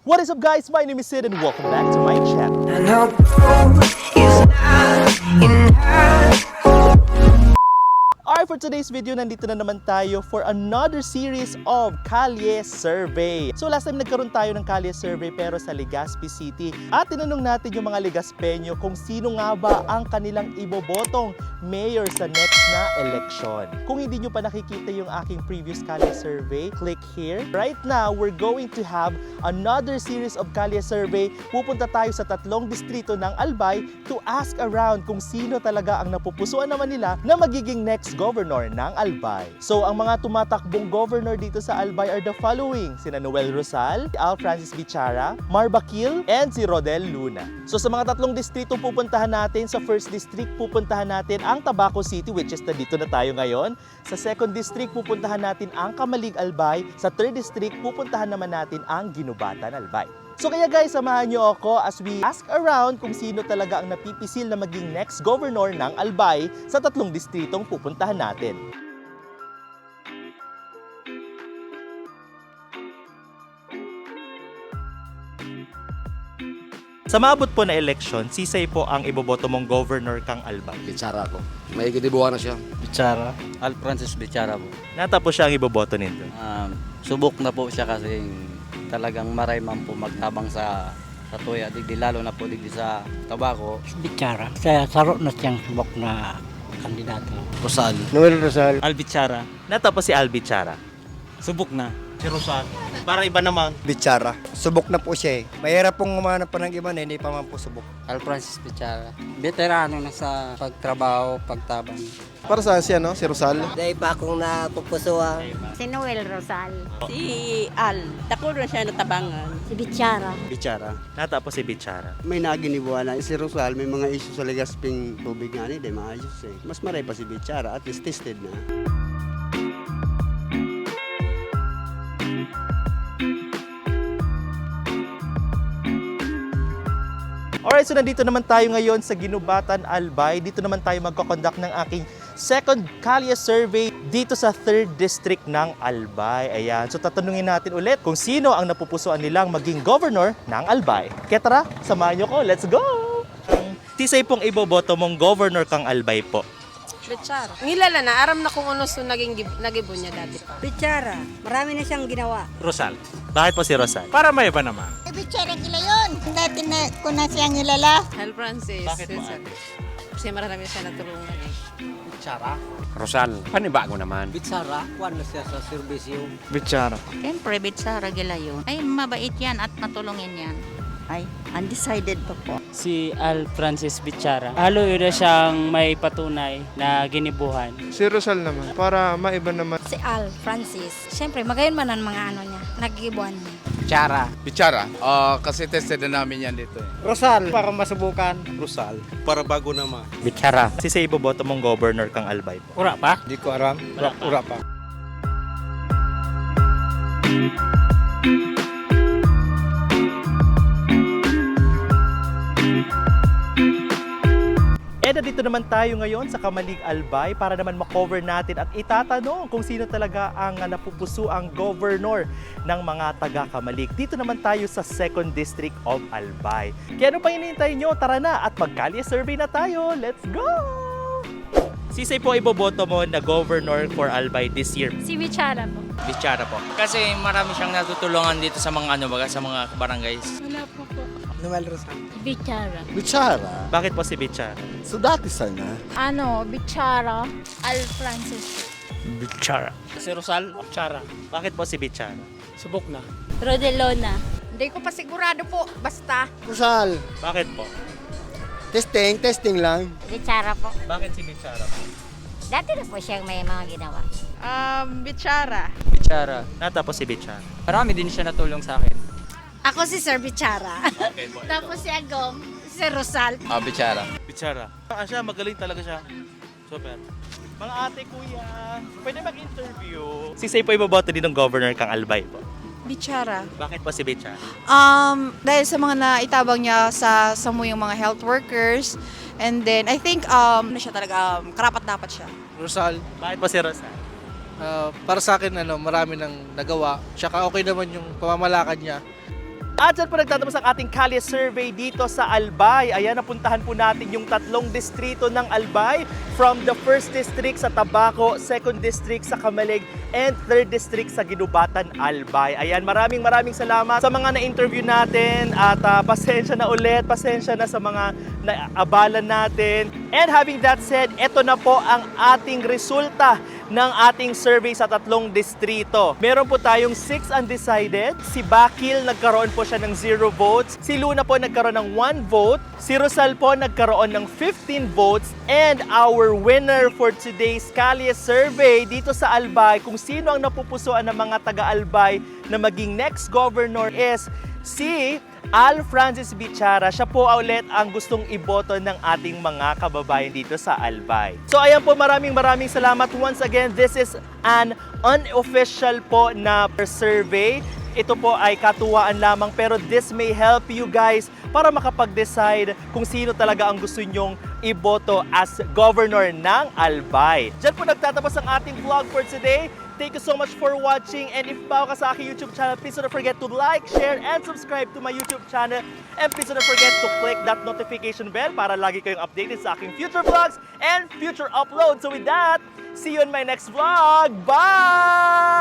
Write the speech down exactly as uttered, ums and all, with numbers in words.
What is up, guys? My name is Sid and welcome back to my channel. And how cold is not enough. Alright, for today's video, nandito na naman tayo for another series of Kalye Survey. So last time nagkaroon tayo ng Kalye Survey pero sa Legazpi City. At tinanong natin yung mga Legaspeño kung sino nga ba ang kanilang ibobotong mayor sa next na eleksyon. Kung hindi nyo pa nakikita yung aking previous Kalye Survey, click here. Right now, we're going to have another series of Kalye Survey. Pupunta tayo sa tatlong distrito ng Albay to ask around kung sino talaga ang napupusuan naman nila na magiging next governor ng Albay. So, ang mga tumatakbong governor dito sa Albay are the following: sina Noel Rosal, Al Francis Bichara, Marbaquil, and si Rodel Luna. So, sa mga tatlong distritong pupuntahan natin, sa first district, pupuntahan natin ang Tabaco City, which is nandito na tayo ngayon. Sa second district, pupuntahan natin ang Camalig Albay. Sa third district, pupuntahan naman natin ang Guinobatan Albay. So kaya guys, samahan niyo ako as we ask around kung sino talaga ang napipisil na maging next governor ng Albay sa tatlong distritong pupuntahan natin. Sa maabot po na eleksyon, sisay po ang iboboto mong governor kang Albay? Bichara ko. May ginibuha na siya. Bichara. Al Francis Bichara po. Nata po siya ang iboboto nindo? Um, subok na po siya kasi talagang maray man po magtabang sa, sa tuya, digdi, lalo na po digdi sa Tabaco. Bichara. Sa saro na siyang subok na kandidato. Rosal. Noel Rosal. Al Bichara. Nata po si Al Bichara. Subok na. Si Rosal. Para iba naman. Bichara. Subok na po siya eh. Mahirap pong umanap pa ng iba na hindi pa man po subok. Al Francis Bichara. Veterano na sa pagtrabaho, pagtabang. Para sa si ano, si Rosal. Dahil pa akong napupusuan. Si Noel Rosal. Si Al. Dako na siya natabangan. Si Bichara. Bichara. Nata po si Bichara. May naginibuan na si Rosal, may mga issue sa Legazping tubig nga ni, di maayos eh. Mas maray pa si Bichara, at least tested na. Alright, so nandito naman tayo ngayon sa Guinobatan, Albay. Dito naman tayo magko-conduct ng aking second Kalye Survey dito sa third District ng Albay. Ayan. So tatanungin natin ulit kung sino ang napupusuan nilang maging governor ng Albay. Kaya tara, samahan niyo ko. Let's go! Sisay pong iboboto mong governor kang Albay po? Bichara. Ngilala na, aram na kung ano so naging gib-, nagibo niya dati pa. Bichara. Marami na siyang ginawa. Rosal. Bakit po si Rosal? Para may iba naman. Eh, Bichara kila yun. Dati na ko na siyang ngilala. Al Francis. Bakit po, Rosal. Ate? Kasi marami siya natulungan eh. Bichara. Rosal, panibago naman. Bichara, kuwan na siya sa serbisyo. Bichara. Siyempre, Bichara Gilayon. Ay, mabait yan at matulungin yan. Ay, undecided pa po. Si Al Francis Bichara. Halo yun na siyang may patunay na ginibuhan. Si Rosal naman, para maiba naman. Si Al Francis. Siyempre, magayon man ang mga ano niya, nagigibuhan niya. Bichara. Bichara. Ah, kasi tested na namin yan dito eh. Rosal, para masubukan. Rosal. Para bago naman. Bichara. Sisay iboboto mong governor kang Albay po? Wala pa? Di ko aram. Wala pa. Wala pa. Eh, nandito naman tayo ngayon sa Camalig, Albay para naman ma-cover natin at itatanong kung sino talaga ang, ah, napupusuang governor ng mga taga-Camalig. Dito naman tayo sa Second District of Albay. Kaya ano pa hinihintay nyo? Tara na at mag-Kalye Survey na tayo! Let's go! Sisay po iboboto mo na governor for Albay this year? Si Bichara po. Bichara po. Kasi marami siyang natutulungan dito sa mga ano, baga, sa mga barangays. Wala po po. Noel Rosal. Bichara. Bichara. Bakit po si Bichara? So, dati sana. Ano, Bichara. Al Francis. Bichara. Si Rosal. Bichara. Bakit po si Bichara? Subok na. Rodelona. Hindi ko pa sigurado po. Basta. Rosal. Bakit po? Testing, testing lang. Bichara po. Bakit si Bichara po? Dati na po siyang may mga ginawa. Um, Bichara. Bichara. Nata po si Bichara. Marami din siya natulong sa akin. Ako si Sir Bichara. Okay po. Tapos si Agong, si Rosal. Ah, Bichara. Bichara. Ah, siya, magaling talaga siya. Super. Mga ate, kuya, pwede mag-interview? Sisay po iboboto din ng governor kang Albay po? Bichara. Bakit po si Bichara? Um, dahil sa mga naitabang niya sa samuyang mga health workers, and then I think, um, ano siya talaga, um, karapat-dapat siya. Rosal. Bakit po si Rosal? Ah, para sa akin, ano, marami nang nagawa. Tsaka okay naman yung pamamalakad niya. At dyan po nagtatapos ang ating kalye survey dito sa Albay. Ayan, napuntahan po natin yung tatlong distrito ng Albay, from the first district sa Tabaco, second district sa Camalig, and third district sa Guinobatan, Albay. Ayan, maraming maraming salamat sa mga na-interview natin at ah, pasensya na ulit, pasensya na sa mga naabalan natin. And having that said, eto na po ang ating resulta ng ating survey sa tatlong distrito. Meron po tayong six undecided. Si Bakil, nagkaroon po siya ng zero votes. Si Luna po nagkaroon ng one vote. Si Rosal po nagkaroon ng fifteen votes. And our winner for today's Kalye Survey dito sa Albay, kung sino ang napupusuan ng mga taga-Albay na maging next governor, is si Al Francis Bichara. Siya po ulit ang gustong iboto ng ating mga kababayan dito sa Albay. So ayan po, maraming maraming salamat. Once again, this is an unofficial po na survey. Ito po ay katuwaan lamang, pero this may help you guys para makapag-decide kung sino talaga ang gusto nyong iboto as governor ng Albay. Diyan po nagtatapos ang ating vlog for today. Thank you so much for watching, and if bago ka sa aking YouTube channel, please don't forget to like, share, and subscribe to my YouTube channel. And please don't forget to click that notification bell para lagi kayong updated sa aking future vlogs and future uploads. So with that, see you in my next vlog. Bye!